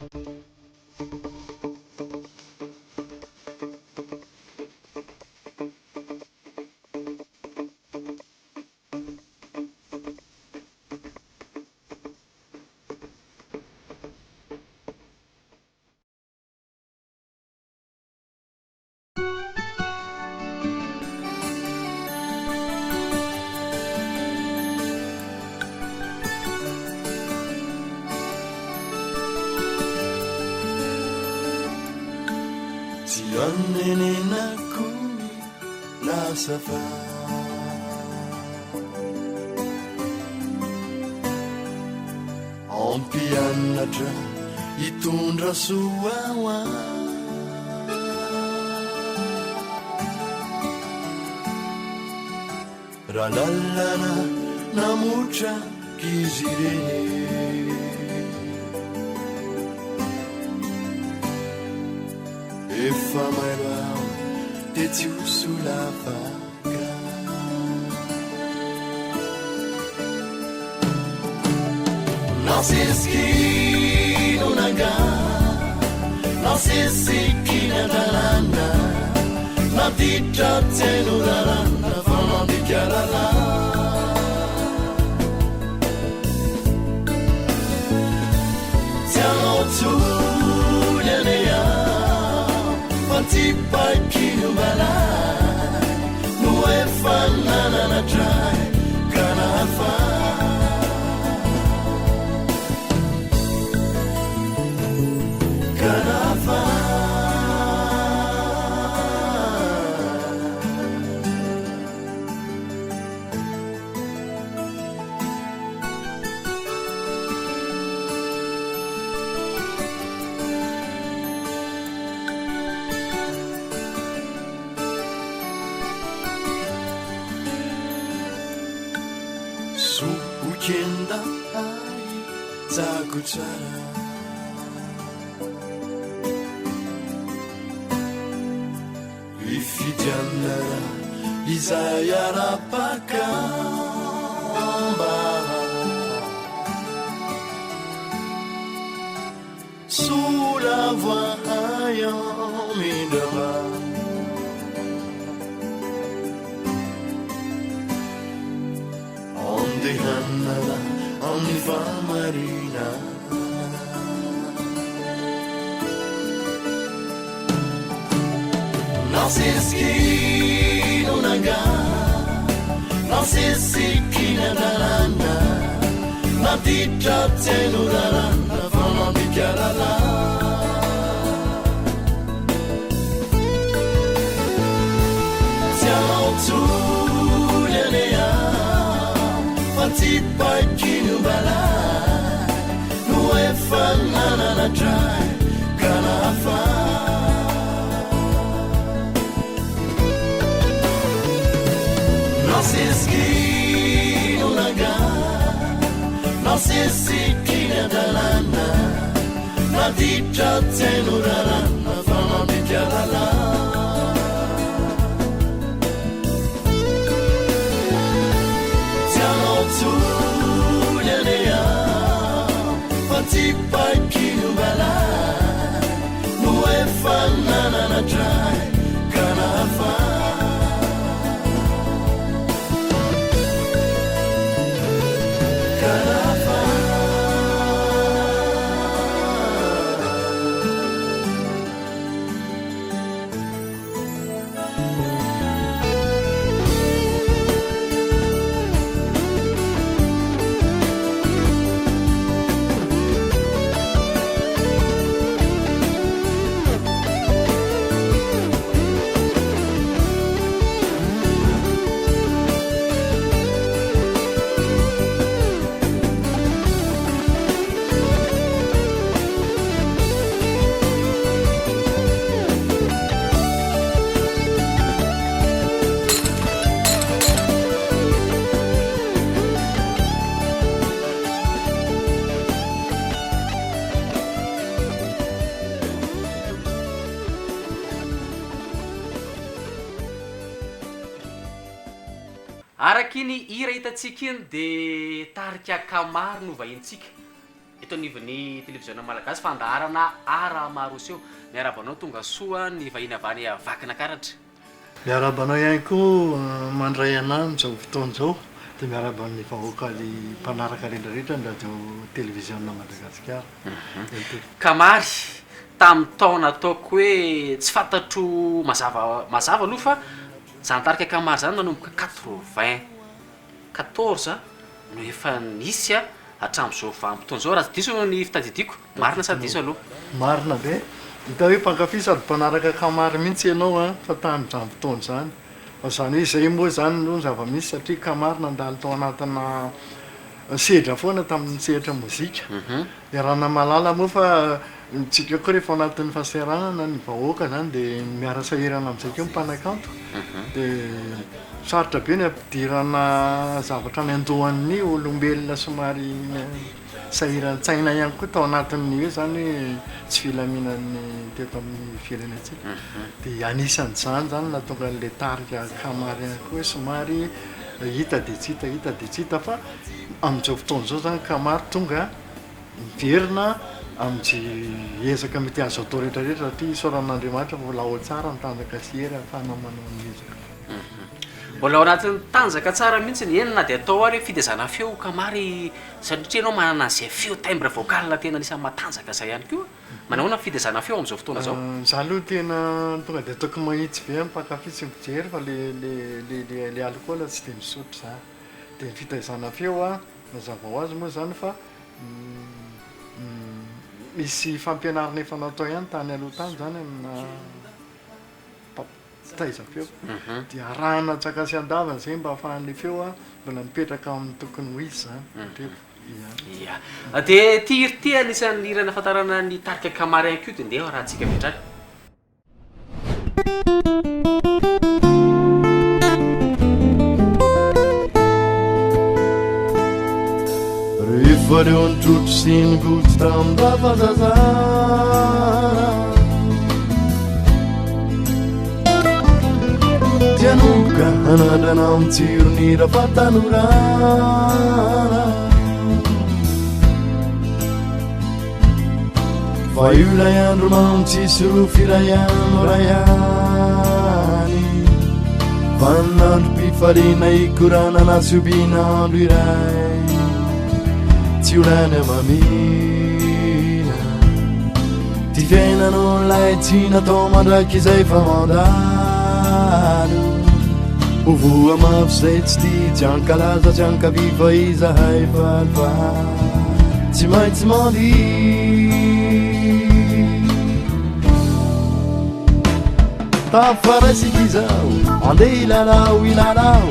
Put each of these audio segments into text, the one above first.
Tsy anenenako ny lasa fa Ampianatra hitondra soa ho ahy. Raha lalana namotra izy ireny. Efa mailo aho dia tsy ho solafaka. Nasesiky no nangaha, nasesiky ny andalana, naditra tsy hay norarana fa nandika lalàna. Tsy hanao intsony anie aho fa tsipaky ny ombalahy no efa nanana dray ka nahafa. Ka nahafa. Sokenda ahy tsako tsara. Hifidianana izay ara-paka ambara. Sola voahay mindraba. Andehanana amin'ny fahamarinana. Nasesiky no nangaha, nasesiky ny andalana, naditra tsy hay norarana fa nandika lalàna. Tsy hanao intsony anie aho fa tsipaky ny ombalahy no efa nanana dray ka nahafa. Nasesiky no nangaha, nasesiky ny andalana, naditra tsy hay norarana fa nandika lalàna. Tsy hanao intsony anie aho fa tsipaky ny ombalahy no efa nanana dray ka nahafa. Ka nahafa. Araka iny hira hitantsika iny dia tarika Kamary no vahintsika. eto anivon'ny televiziona malagasy, fandaharana Ara-maroseho. Miarahaba anao tonga soa ny vahiny avy any Vakinakaratra. Miarahaba anao ihany koa mandray anah amin'izao fotoana izao dia miarahaba ny vahoaka mpanaraka rehetra rehetra ny radio televiziona Madagasikara. Kamary, tamin'ny taona ataoko hoe tsy fantatro mazava mazava aloha fa izany tarika Kamary izany nanomboka 94 no efa nisy hatramin'izao vanim-potoana izao raha tsy diso ny fitadidiako, marina sa diso aloha? Marina be. Hita hoe mpankafy sady mpanaraka Kamary mihitsy ianao an, fa tamin'izany fotoana izany. Fa izany hoe izay moa izany no zava-misy satria Kamary nandalo tao anatina sedra foana tamin'ny sehatra mozika. Iaraha-mahalala moa fa tsika koa rehefa ao anatin'ny fahasahiranana ny vahoaka izany dia miara-sahirana amin'izay koa ny mpanakanto. Dia sarotra be ny hampidirana zavatra any an-dohan'ny olombelona somary sahiran-tsaina ihany koa tao anatin'ny hoe izany hoe tsy filaminan'ny teto amin'ny firenentsika. Dia anisan'izany izany no nahatonga an'ilay tarika Kamary ihany koa hoe somary hita dia tsy hita, hita dia tsy hita fa amin'izao fotoana izao izany Kamary tonga miverina amin'izay ezaka mety azo atao rehetra rehetra satria isaorana an'Andriamanitra fa mbola ao tsara ny tanjaka sy hery ahafahana manao ny ezaka. Mbola ao anatin'ny tanjaka tsara mihitsy, eny na dia atao ary hoe fitaizana feo Kamary satria ianao manana an'izay feo timbre vocal tena anisan'ny matanjaka izay ihany koa. Manahoana ny fitaizana feo amin'izao fotoana izao? Za aloha tena tonga dia ataoko mahitsy be amin'ny mpankafy sy mpijery fa le le le le le alcool tsy dia misotro za. Dia ny fitaizana feo an, mazava ho azy moa izany fa misy fampianarana efa natao ihany tany aloha tany izany amina mpitaiza feo. Dia arahana antsakany sy andavany izay mba ahafahan'ilay feo an mbola mipetraka amin'ny tokony ho izy izany hatreto. Ia. Ia. Dia ity hira ity anisan'ny hira nahafantarana ny tarika Kamary ihany koa dia ndeha arahantsika avy hatrany. Rehefa leo ny trotro sy ny goty tamin-dafazazana Dia nomboka hanandrana amin'ny tsirony rafatanorana Fa io ilay andro mamy tsisy rofy iray andro iray ihany Vaninandrom-pifaliana ikoranana sy hobiana andro iray Tsy ho lany hamamiana Ty fiainan'olay tsy natao mandrakizay fa mandalo Ho voa mafy izay tsy tia tsy ankalaza tsy ankavia fa izahay falifaly Tsy maintsy mandihy Tafaray izao andeha hilalao hilalao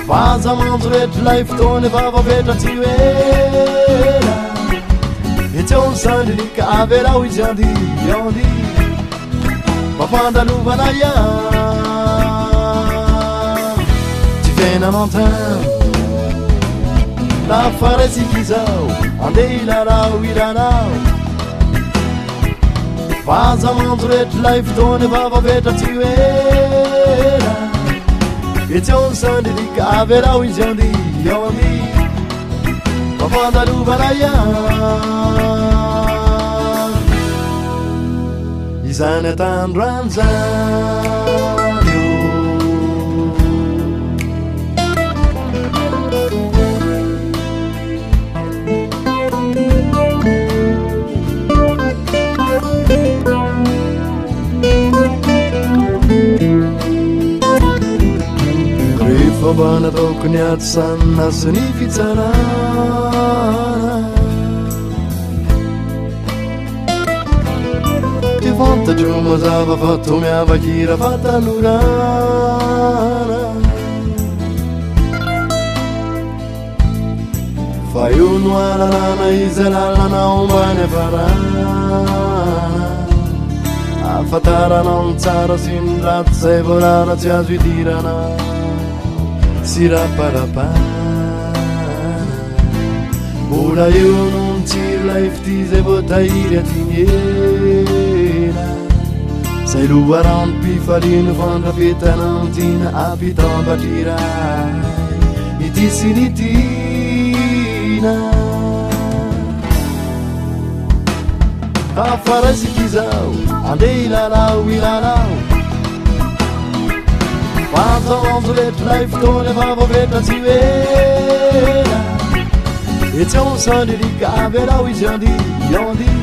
Fa aza manjo rehetra ilay fotoana efa voafetra tsy ho ela Etsy eo ny sandriny ka avelao izy andihy andihy Mba fandalovana ihany Ty fiainana an-tany Tafaray-tsika izao Andeha hilalao hilalao Fa aza manjo rehetra ilay fotoana efa voafetra tsy ho ela Etsy eo ny sandriny ka avelao izy andihy ao andihy Mba fandalovana ihany Izany atandroany izany ô. Rehefa mba nataoko ny ady sanina sy ny fitsarana Dia fantatro mazava fa toa miavaka hira fahatanorana Fa eo no ahalalana izay lalana ombany hafarana Ahafantarana ny tsara sy ny ratsy izay voarara tsy azo idirana Sy raparapana Mbola eo no mitsiry ilay fitia izay voatahiry aty ny ela Izay loharanom-pifaliana fandrafetana ny tiana ampitambatra iray Ity sy ny tiana. Tafaraisika izao, andeha hilalao hilalao. Aza manjo rehetra ilay fotoana efa voafetra tsy ho ela. Etsy ao sandriliaka avelao izy handihy handihy.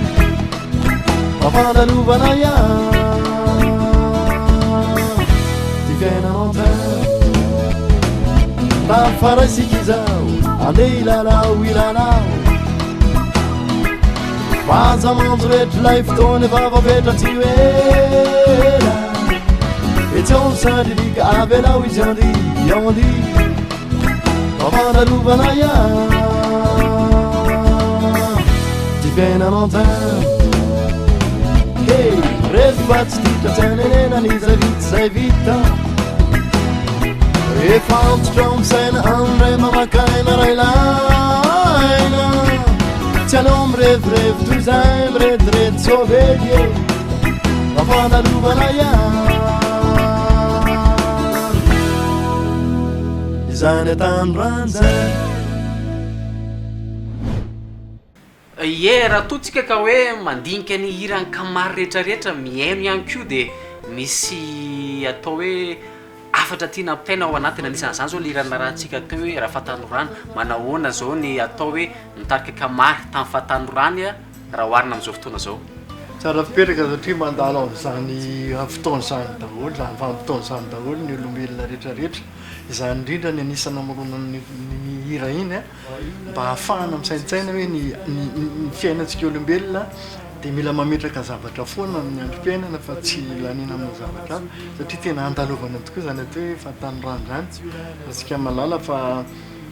Fa fandalovana ihany ty fiainana an-tany. Tafaraisika izao, andeha hilalao hilalao. Aza manjo rehetra ilay fotoana efa voafetra tsy ho ela. Etsy ao sandriliaka avelao izy handihy handihy. Fa fandalovana ihany ty fiainana an-tany. Hey, rehefa tsy ditra tsy anenenana izay vita izay vita. Efa antitra ao misaina andray mamakaina ray laina. Tsy aleo mirevirevy toy izay mirediredy sovely e. Fa fandalovana ihany izany atanorany izany. Ie, raha toa tsika ka hoe mandinika ny hiran'i Kamary rehetrarehetra, mihaino ihany koa dia misy atao hoe hafatra tiana ampitaina ao anatiny, anisan'izany izao le hira narahantsika teo hoe Rafatanorana, manahoana izao ny atao hoe mitarika Kamary tamin'ny fahatanorany raha oharina amin'izao fotoana izao? Tsara fipetraka satria mandalo amin'izany fotoana izany daholo, izany vanim-potoana izany daholo ny olombelona rehetrarehetra, izany indrindra ny anisan'ny namoronana ny hira iny. Mba hahafahana misaintsaina hoe ny ny fiainantsika olombelona dia mila mametraka zavatra foana amin'ny androm-piainana fa tsy laniana amina zavatra hafa satria tena andalovana tokoa izany atao hoe fahatanorana izany. Isika mahalala fa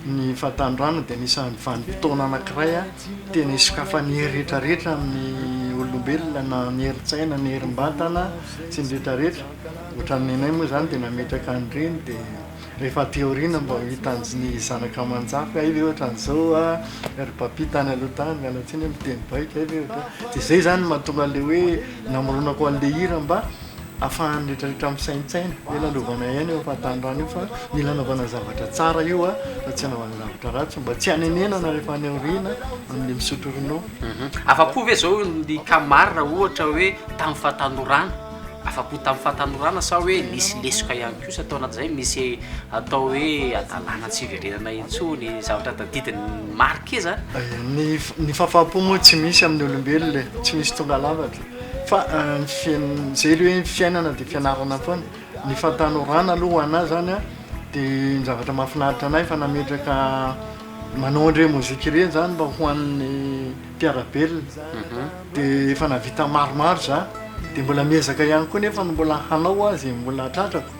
ny fahatanorana dia anisan'ny vanim-potoana anankiray tena isokafan'ny hery rehetrarehetra amin'ny olombelona na ny herin-tsaina, ny herim-batana sy ny rehetrarehetra. Ohatran'ny nenay moa izany dia nametraka an'ireny dia. Rehefa aty aoriana mba ho hitan'ny zanaka aman-jafy, hay ve ohatran'izao a, ry Papy tany aloha tany, miala tsiny hoe miteny baiko, hay ve ohatran'izao. Dia izay izany no mahatonga an'ilay hoe namoronako an'ilay hira mba ahafahan'ny rehetrarehetra misaintsaina hoe lalovana ihany io fahatanorana io fa mila anaovana zavatra tsara io a, fa tsy anaovana zavatra ratsy mba tsy hanenenana rehefa any aoriana amin'ilay misotro ronono. Afa-po ve izao ny Kamary raha ohatra hoe tamin'ny fahatanorana? Afa-po tamin'ny fahatanorana sa hoe nisy lesoka ihany kosa tao anatin'izay? Misy atao hoe hadalana tsy hiverenana intsony, zavatra tadidin'ny marqué zany? Ny ny fahafaham-po moa tsy misy amin'ny olombelona e, tsy misy tonga lafatra fa ny fiain- zay le hoe ny fiainana dia fianarana foana, ny fahatanorana aloha ho anah zany an de ny zavatra mahafinaritra anah efa nametraka manao an'ireny mozika ireny zany mba ho an'ny mpiara-belona dia efa nahavita maromaro za dia mbola miezaka ihany koa nefa mbola hanao aho izay mbola tratrako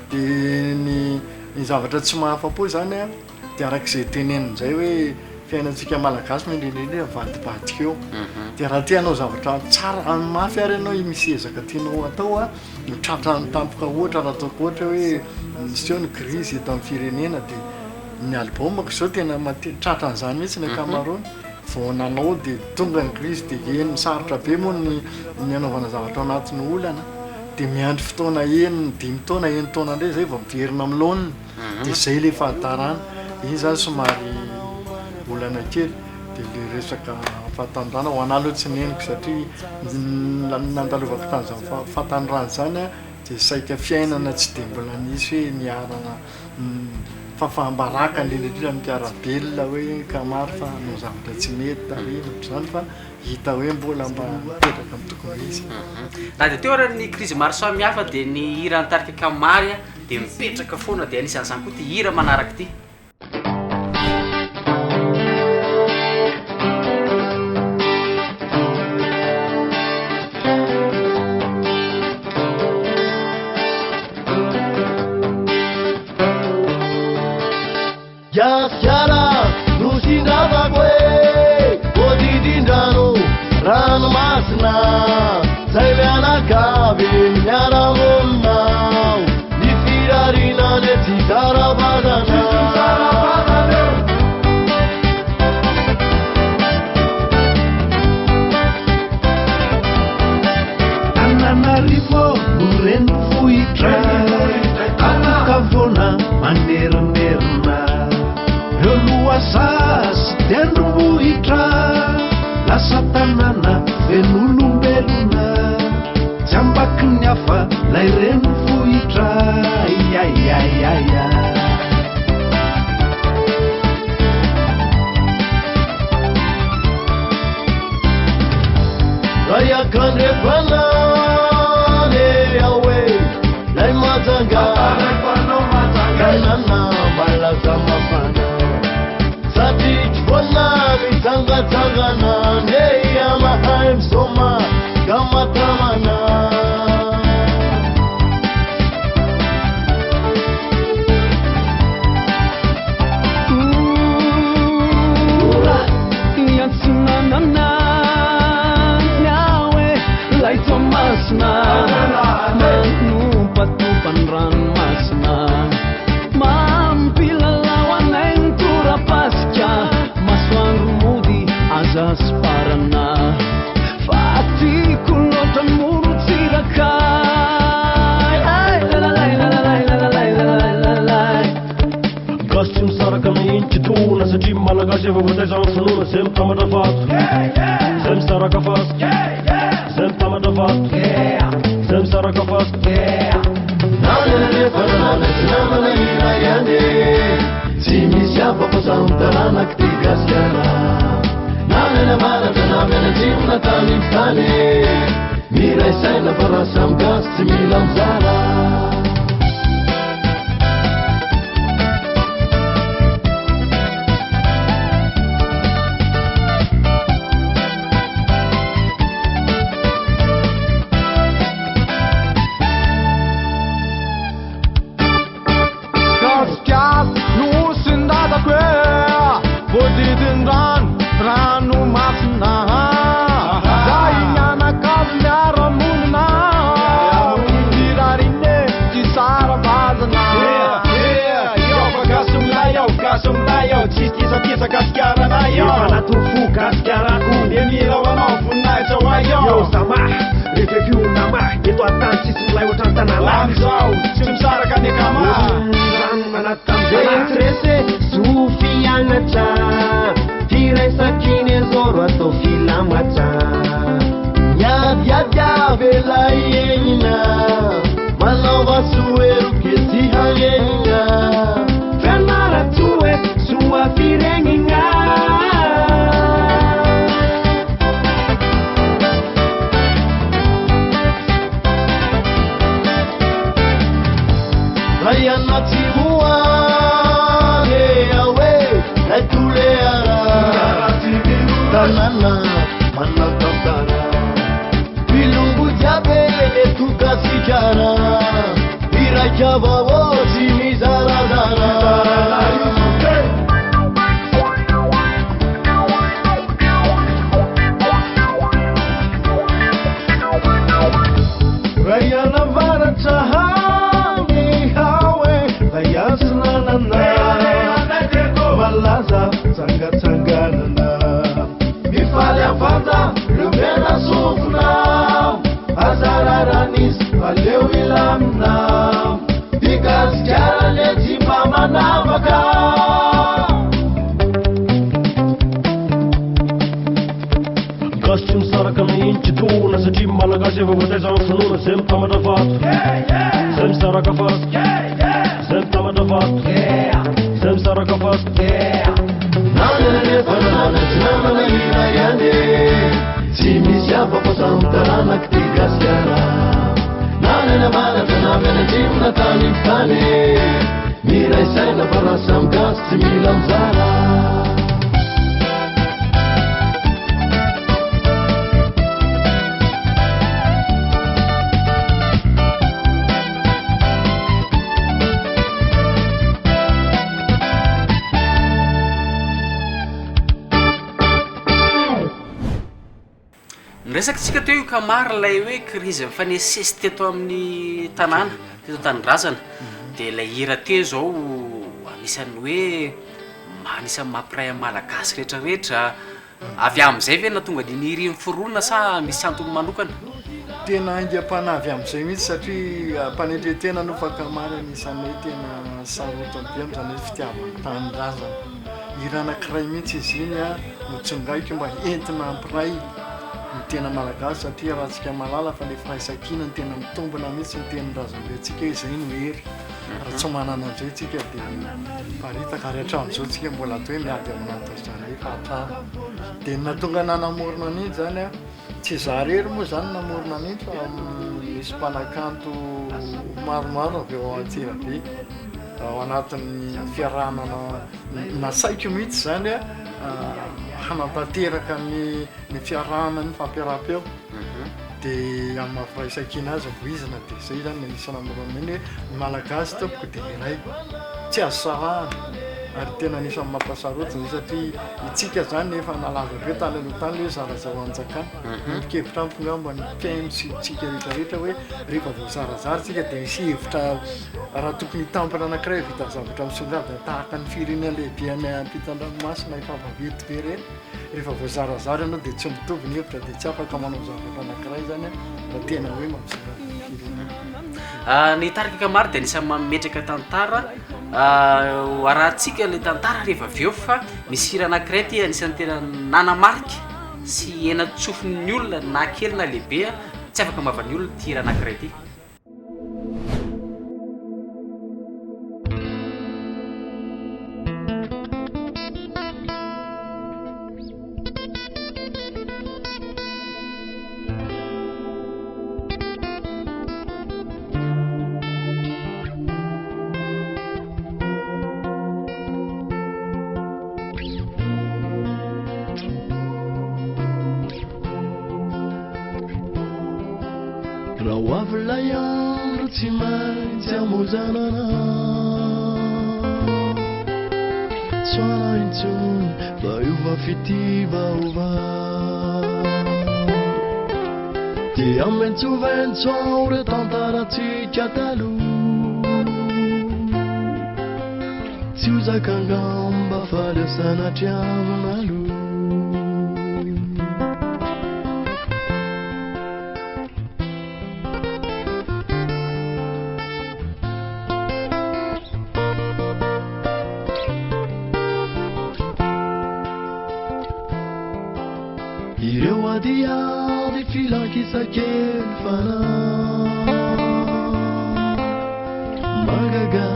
dia ny ny zavatra tsy mahafa-po zany an dia araka izay tenenina izay hoe fiainantsika malagasy moa indrindra indrindra mivadibadika eo dia raha te hanao zavatra tsara mafy ary ianao misy ezaka tianao atao an no tratran'ny tampoka ohatra raha ataoko ohatra hoe miseho ny crise eto amin'ny firenena dia ny album-ko izao tena mate- tratran'izany mihitsy ny ankamaroany Vao nanao dia tonga ny crise dia eny sarotra be moa ny ny hanaovana zavatra ao anatin'ny olana dia miandry fotoana eny dimy taona enin-taona indray zay vao miverina amin'ny laoniny dia zay le fahatarana, iny zany somary olana kely dia le resaka fahatanorana ho anah aloha tsy neniko satria ny nandalovako tamin'izany fahatanorana izany an dia saika fiainana tsy dia mbola nisy hoe niarana Fahafaham-baraka indrindra indrindra ny mpiara-belona hoe ka maro fa hanao zavatra tsy mety tary ohatr'izany fa hita hoe mbola mba mipetraka amin'ny tokony ho izy. Na dia teo ary ny krizy maro samihafa dia ny hiran'ny tarika Kamary dia mipetraka foana dia anisan'izany koa ity hira manaraka ity. Gasikara nosy indravako e, voadidin-drano, ranomasina, zay mianakavy miara-monina, ny firariana anie tsy zara-bazana. Antananarivo no renivohitra, Ankavoana manerinerina, Ireo lohasaha sy tendrombohitra, lasa. tanàna feno olombelona Tsy ambaky ny hafa lay renivohitra Aiaiaiaia. Ray akandrefana le aoe lay Majanga Tanàna malaza mafana Satria tsy foana mitsangatsangana Ndeha mahay misoma ka matamana. Gasy tsy misaraka na ino-kitona satria Malagasy efa voataiza amin'ny finoana Zay mitambatra vato, zay misaraka fasika Zay mitambatra vato, zay misaraka fasika. Na any andrefana na any atsinanana iray ihany e Tsy misy hafa fa samy taranak'ity Gasikara Na avy any avaratra na avy any atsimo na tany ivotany e Miray saina fa raha samy gasy tsy mila mizara. Gasikara nosin-dadako e, voadidin-drano, ranomasina. Zahay mianakavy miara-monina, tsy rariny e, tsy sara-bazana. Eo fa gasy milay ao, gasy milay ao, tsisy kisakisa Gasikaranay ao. Efa anatin'ny fo Gasikarako. Dia mila ho anao voninahitra ho ahy ao. Eo Zama, refefio nama, eto an-tany tsisy milay ohatran'ny tanàna. Amin'izao, tsy misaraka ny akama. Rano anaty tany. Stressé, zo fianatra, firaisankina ezoro atao filamatra. Miadiady avela hienina, manaova soa eroke tsy hagnenina. Fianarantsoa e, soa firenena. Ray anatsimo any aoe, lay Toliara, tanàna manan-tantara. Mpilongo jiaby eto Gasikara, iraika avao tsy mizarazara. Ray anavaratra hany haoe, ray atsinanana, malaza tsangatsanganana. Mifaly avanja, lomena sofina, aza raranisy aleo hilamina. Ty Gasikara le tsy mba manavaka. Gasy tsy misaraka na ino-kitona satria Malagasy efa voataiza amin'ny finoana Zay mitambatra vato, zay misaraka fasika Zay mitambatra vato, zay misaraka fasika. Na any andrefana na any atsinanana iray ihany e Tsy misy hafa fa samy taranak'ity Gasikara Na avy any avaratra na avy any atsimo na tany ivotany e Miray saina fa raha samy gasy tsy mila mizara. Niresaka tsika teo io Kamary ilay hoe crise nifanesisesy teto amin'ny tanàna, teto an-tanindrazana. Dia ilay hira teo izao anisan'ny hoe anisan'ny mampiray ny Malagasy rehetrarehetra. Avy amin'izay ve no nahatonga an'iny hira iny foronina sa misy antony manokana? Tena aingam-panahy avy amin'izay mihitsy satria am-panetren-tena aloha fa Kamary anisan'ny hoe tena sarotiny be amin'izany hoe fitiavan-tanindrazana. Hira anankiray mihitsy izy iny no tsongaiko mba entina hampiray. ny tena Malagasy satria raha tsika mahalala fa le firaisankina no tena mitombina mihitsy ny tenin-drazambentsika hoe izay no hery. Raha tsy manana an'izay tsika dia miparitaka ary hatramin'izao tsika mbola atao hoe miady ao anatin'izany hoe fahantrana. Dia ny nahatonga anah namorona an'iny zany an, tsy izaho irery moa zany namorona an'iny fa misy mpanakanto maromaro avy ao Antsirabe ao anatin'ny fiarahana nasaiko mihitsy zany an hanatanteraka ny ny fiarahana ny fampiaraham-peo dia amin'ny maha firaisankina azy voizina dia izay zany ny anisan'ny namorona an'iny hoe ny Malagasy tompoko dia iray tsy azo sarahana ary tena anisan'ny mampasarotiny izay satria itsika zany efa nalaza be tany aloha tany le hoe zarazaro hanjakana. Miombon-kevitra amiko angamba ny mpihaino sy tsika rehetra rehetra hoe rehefa voazarazara tsika dia misy hevitra raha tokony hitampina anankiray vita zavatra misongadina tahaka ny firenena lehibe any ampitan-dranomasina efa vaventy be ireny. Rehefa voazarazara ianao dia tsy mitovy ny hevitra dia tsy afaka manao zavatra anankiray zany raha tena hoe mampisongadina ny firenena. Ny tarika Kamary dia anisan'ny mametraka tantara, ho arahantsika ilay tantara rehefa avy eo fa misy hira anankiray ity anisan'ny tena nanamarika sy henan-tsofin'ny olona na kely na lehibe, tsy afaka am-bavan'ny olona ity hira anankiray ity. Raha ho avy ilay andro tsy maintsy hamonjana anao Tsy ho anao intsony fa hiova fitia vaovao Dia miantsoventsy ao ireo tantarantsika taloha Tsy ho zaka angamba fa aleo sanatriavina aloha Ireo adiady filankisakely fanahy Mahagaga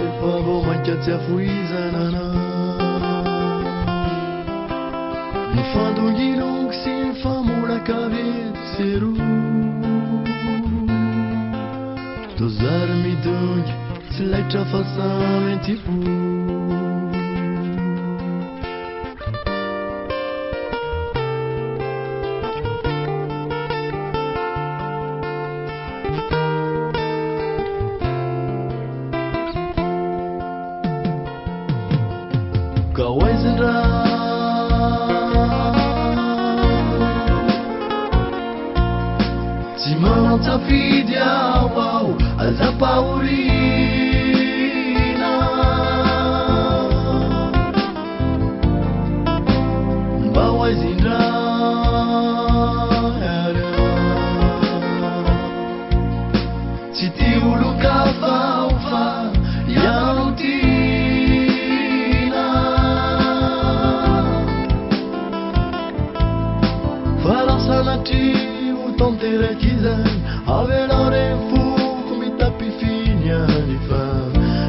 efa vao mainka tsy afoizana anah Mifandongilongy sy mifamolaka avy etsy sy eroa Toa zary midongy tsy laitra fa samy anti-po Ka ho aiza indray Tsy manan-tsafidy aho aho aza ampahoriana Mba ho aiza indray ary aho Tsy tia olon-kafa aho fa ianao no tiana Fa raha sanatria ho tanteraka izany Avelao re ny foko mitapifiny any Fa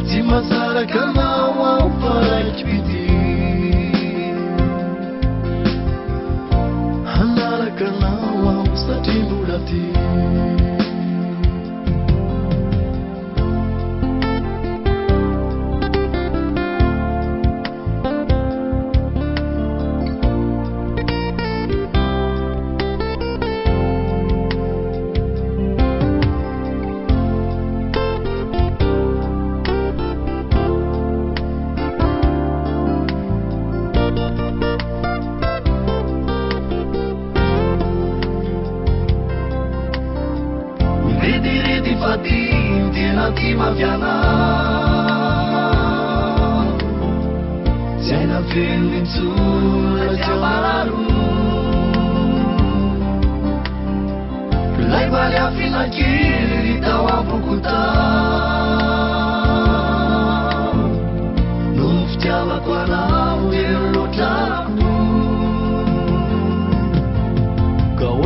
tsy mahasaraka anao aho fa raiki-pitia Hanaraka anao aho satria mbola tia. Mirediredy fa tia ny tena tia mafy anah Tsy aina velona intsony ilay tsiambaralo Ilay valy afinan-kery tao am-poko tao Noho ny fitiavako anao tery loatra ko Ka ho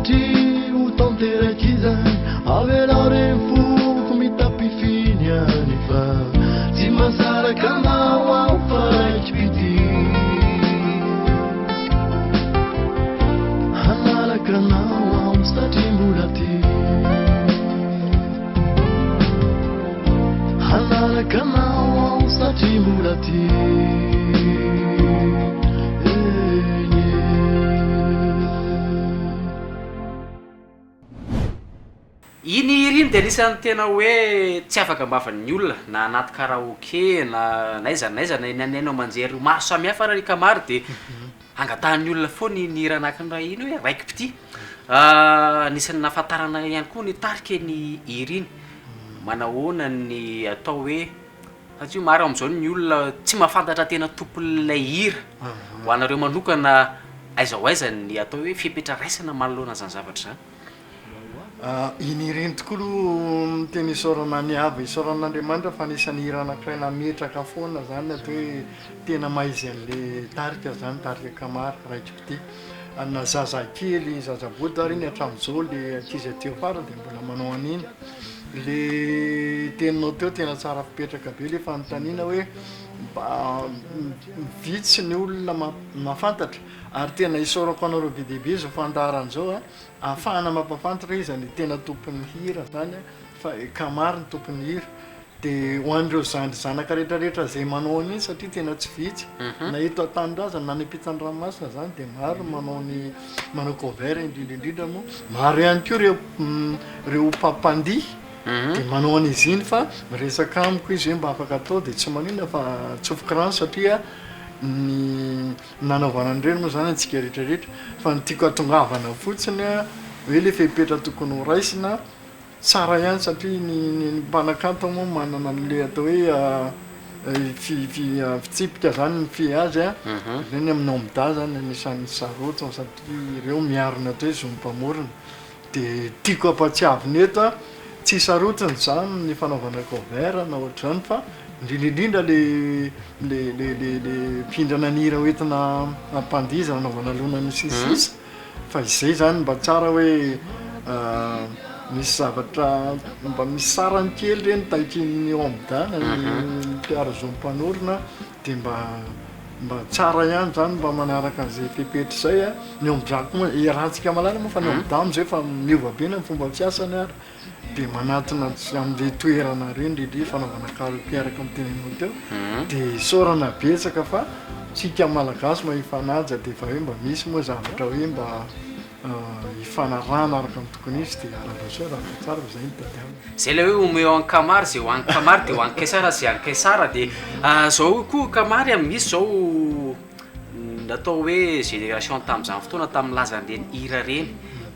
Sanatria ho tanteraka izany Avelao re ny foko mitapifiny any Fa tsy mahasaraka anao aho fa raiki-pitia Hanaraka anao aho satria mbola tia Hanaraka anao aho satria mbola tia Eny e. Iny hira iny dia anisan'ny tena hoe tsy afaka am-bavan'ny olona na anaty karaoke na n'aiza n'aiza na eny amin'ny haino aman-jery maro samihafa ary i Kamary dia angatahan'ny olona foana iny hira anankiray iny hoe raiki-pitia. Anisan'ny nahafantarana ihany koa ny tarika iny hira iny. Manahoana ny atao hoe satria maro amin'izao ny olona tsy mahafantatra tena tompon'ilay hira. Ho anareo manokana aiza ho aiza ny atao hoe fepetra raisina manoloana an'izany zavatra izany? Iny hira iny tokoa aloha no tena isaorana ny Avo, isaorana an'Andriamanitra fa anisan'ny hira anankiray nametraka foana izany ny atao hoe tena maha izy an'ilay tarika izany, tarika Kamary, Raiki-pitia. Na zazakely, zazabodo ary iny hatramin'izao ilay ankizy aty afara dia mbola manao an'iny. Ilay teninao teo tena tsara fipetraka be ilay fanontaniana hoe mba vitsy ny olona mahafantatra ary tena isaorako anareo be dia be izao fandaharana izao an. Ahafahana mampahafantatra iza ny tena tompon'ny hira zany fa i Kamary ny tompon'ny hira de ho an'ireo zandry zanaka rehetra rehetra zay manao an'iny satria tena tsy vitsy na eto an-tanindrazana na any ampitan'ny ranomasina zany de maro ny manao ny manao cover indrindra indrindra moa maro ihany koa ireo ireo mpampandihy de manao an'izy iny fa miresaka amiko izy hoe mba afaka atao de tsy maninona fa tsofiko rano satria ny Nanaovana an'ireny moa izany antsika rehetra rehetra fa ny tiako hatongavana fotsiny hoe le fepetra tokony ho raisina tsara ihany satria ny ny mpanakanto moa manana an'le atao hoe fi- fi- fitsipika zany mifehy azy a, ireny amin'ny OMDA zany anisan'ny sarotiny satria ireo miaro ny atao hoe zon'ny mpamorona. Dia tiako hampatsiavina eto a, tsy sarotiny izany ny fanaovana cover na ohatr'izany fa indrindra indrindra le le le le le mpihindrana ny hira hoentina hampandihizana hanaovana lonana sy ny sisa fa izay izany mba tsara hoe misy zavatra mba misy sarany kely ireny takian'ny OMDA na ny mpiaro zo mpanorina Dia mba mba tsara ihany zany mba manaraka an'izay fepetra izay a, ny OMDA koa moa iarahantsika mahalala moa fa ny OMDA amin'izay efa miova be na ny fomba fiasany ary dia manatona amin'ireny toerana ireny indrindra fanaovana karaoke araka ny teneninao teo dia isaorana betsaka fa tsika malagasy mahay hifanaja dia efa hoe mba misy moa zavatra hoe mba Hifanarahana araka ny tokony izy dia arahaba soa arahaba tsara fa zay no tadiavina. Zay ilay hoe omeo an'i Kamary zay ho an'i Kamary dia ho an'i Kaisara zay an'i Kaisara dia zao koa Kamary a misy zao natao hoe génération tamin'izany fotoana tamin'ny lazan'ireny hira ireny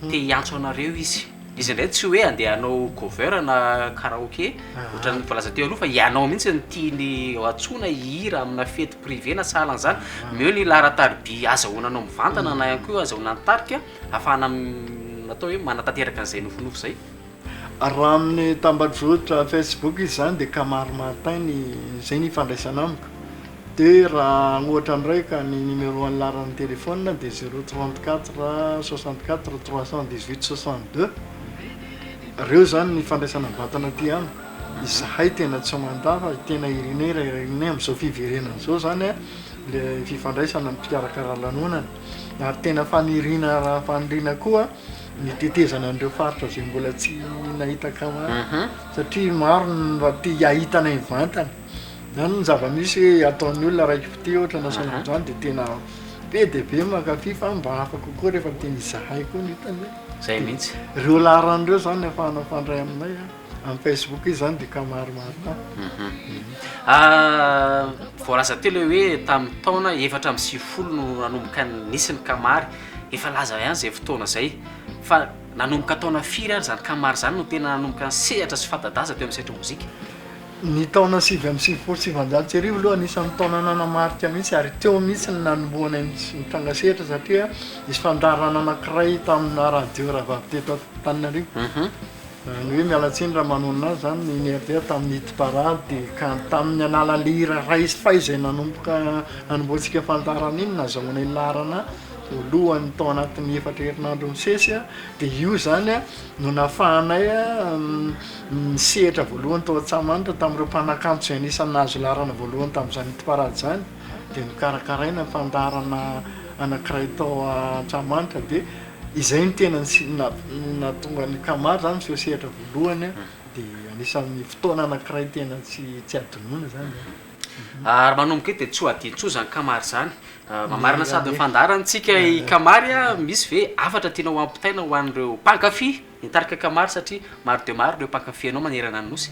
te hiantso anareo izy, izy indray tsy hoe andeha hanao cover na karaoke ohatran'ny voalaza teo aloha fa ianao mihitsy no tiany antsoina hihira amina fety privé na sahala an'izany, omeo ny laharan-tariby azahoana anao mivantana na ihany koa azahoana ny tarika ahafahana atao hoe manatanteraka an'izay nofinofy izay. Raha amin'ny tambajotra Facebook izy izany dia Kamary Martin ny izay ny ifandraisana amiko. Dia raha ohatra indray ka ny numéro an'ny laharan'ny téléphone dia 034 64 318 62. Ireo izany ny ifandraisana mivantana aty amiko. Izahay tena tsy mandà fa tena irinay raha irinay amin'izao fiverenana izao izany ilay fifandraisana amin'ny mpikarakara lanonana ary tena faniriana raha faniriana koa ny tetezana an'ireo faritra izay mbola tsy nahita kamary satria maro ny mba te hahita anay mivantana. Izany ny zava-misy hoe ataon'ny olona raiki-pitia ohatra na sahala amin'izany dia tena be dia be ny mankafy fa mba hafa kokoa rehefa tena izahay koa no hitany hoe Izay mihitsy. Ireo laharana ireo izany ahafahana mifandray aminay a. Amin'ny Facebook izy zany dia Kamary Martin. Voalaza teo ilay hoe tamin'ny taona 94 no nanomboka nisy ny Kamary. Efa laza ihany izay fotoana izay. Fa nanomboka taona firy ary izany Kamary izany no tena nanomboka nisehatra sy fanta-daza teo amin'ny sehatry ny mozika? Ny taona 1999 aloha anisan'ny taona nanamarika mihitsy ary teo mihitsy no nanombohanay nitranga sehatra satria nisy fandaharana anankiray tamina radio rahavavy teto Antananarivo. Ny hoe miala tsiny raha manonona azy zany ny NRD tamin'ny hit parade dia ka tamin'ny alalan'ilay hira Ray sy Fay izay nanomboka nanombohantsika fandaharana iny nazahoana iny laharana. voalohany tao anatin'ny efatra herinandro misesy dia io izany no nahafahanay nisehatra voalohany tao Antsahamanitra tamin'ireo mpanakanto izay anisan'ny nahazo laharana voalohany tamin'izany hit parade izany dia nokarakaraina ny fandaharana anankiray tao Antsahamanitra dia izay no tena nahatonga ny Kamary izany niseho sehatra voalohany dia anisan'ny fotoana anankiray tena tsy tsy adinoina izany e. Ary manomboka eto dia tsy ho adino intsony izany Kamary izany. Mamarana sady ny fandaharana tsika i Kamary a, misy ve hafatra tianao hampitaina ho an'ireo mpankafy ny tarika Kamary satria maro dia maro ireo mpankafy anao manerana ny Nosy?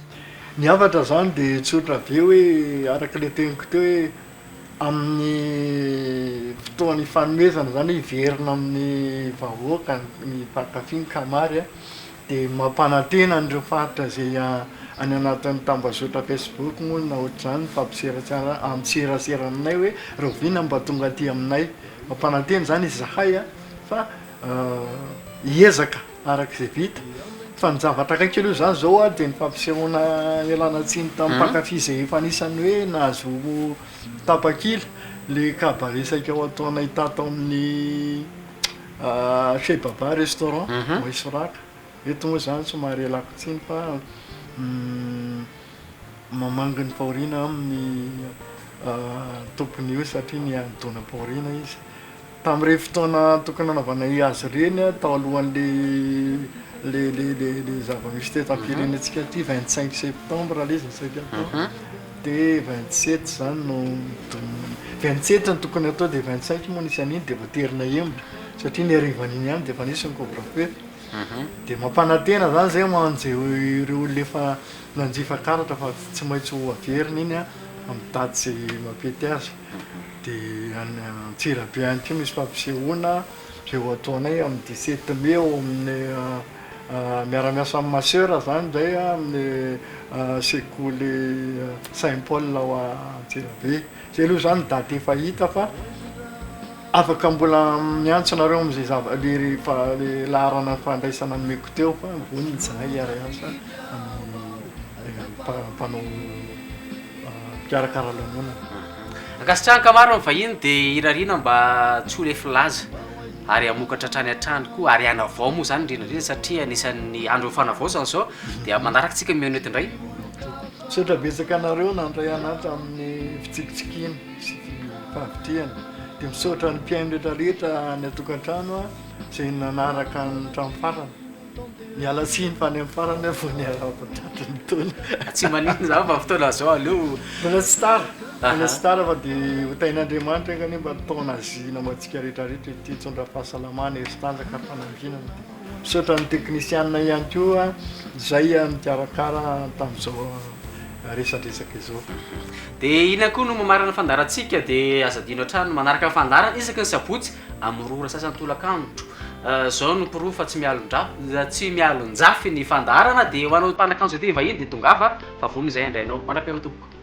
Ny hafatra izany dia tsotra be hoe araka ilay teniko teo hoe amin'ny fotoana ifanomezana izany hoe hiverina amin'ny vahoaka ny mpankafy ny Kamary a. Dia mampanantena an'ireo faritra izay any anatin'ny tambazotra Facebook moa na ohatr'izany mifampiserasera miserasera aminay hoe rahoviana mba tonga aty aminay. Mampanantena izany izahay fa hiezaka araka izay vita. Fa ny zavatra akaiky aloha izany izao dia ny fampisehoana ialana tsiny tamin'ny mpankafy izay efa anisan'ny hoe nahazo tapakila ilay cabaret saika ho ataonay tato amin'ny Chez Baba restaurant Maesoraka. Eto moa izany somary ialako tsiny fa mamangy ny fahoriana amin'ny tompon'io satria niha-nidonam-pahoriana izy. Tamin'ireny fotoana tokony nanaovanay azy ireny tao alohan'le le le le le zava-misy teto am-pirenentsika ity 25 septembre ilay izy no saika atao. Dia 27 izany no 27 no tokony atao dia 25 moa nisy an'iny dia voatery nahemotra satria ny harivan'iny ihany dia efa nisy ny couvre feu. Dia mampanantena izany izay ho an'izay ireo olona efa nanjifa karatra fa tsy maintsy ho averina iny amin'ny daty izay mampety azy. Dia any Antsirabe any koa misy fampisehoana izay ho ataonay amin'ny 17 mai ao amin'ny Miara-miasa amin'ny ma soeur zany zay amin'ny sekoly Saint Paul ao Antsirabe. Zay aloha zany daty efa hita fa afaka mbola miantso nareo am'zay zava- le rehefa le laharana fandraisana nomeko teo fa vonona izahay hiara-hiasa amin'ny mpanao mpikarakara lanonana. Ankasitrahana Kamaro ny vahiny dia irariana mba tsy ho lefy laza. ary hamokatra hatrany hatrany koa ary hanavao moa izany indrindra indrindra satria anisan'ny andron'ny fanavaozana izao dia manaraka tsika mihaona eto indray. Misaotra betsaka anareo nandray anah tamin'ny fitsikitsikiana sy fahavitrihana dia misaotra ny mpihaino rehetra rehetra any an-tokantrano izay nanaraka hatramin'ny farany. Miala tsiny fa any amin'ny farany aho vao niarahaba tratry ny taona. Tsy maninona izany fa fotoana izao aleo. Mbola tsy tara, mbola tsy tara fa dia ho tahin'Andriamanitra enga anie mba taona azina ho antsika rehetra rehetra ity hitondra fahasalamana, hery sy tanjaka ary fanambinana. Dia misaotra ny teknisianina ihany koa izay nikarakara tamin'izao resadresaka izao. Dia inona koa no mamarana ny fandaharantsika dia aza adino hatrany ny manaraka ny fandaharana isaky ny sabotsy amin'ny roa ora sasany tolakandro. Zao no porofo fa tsy mialon-drafy, tsy mialon-jafy ny fandaharana dia ho anao mpanakanto izay te hivahiny dia tongava fa vonona izay handray anao. Mandra-pihaona tompoko.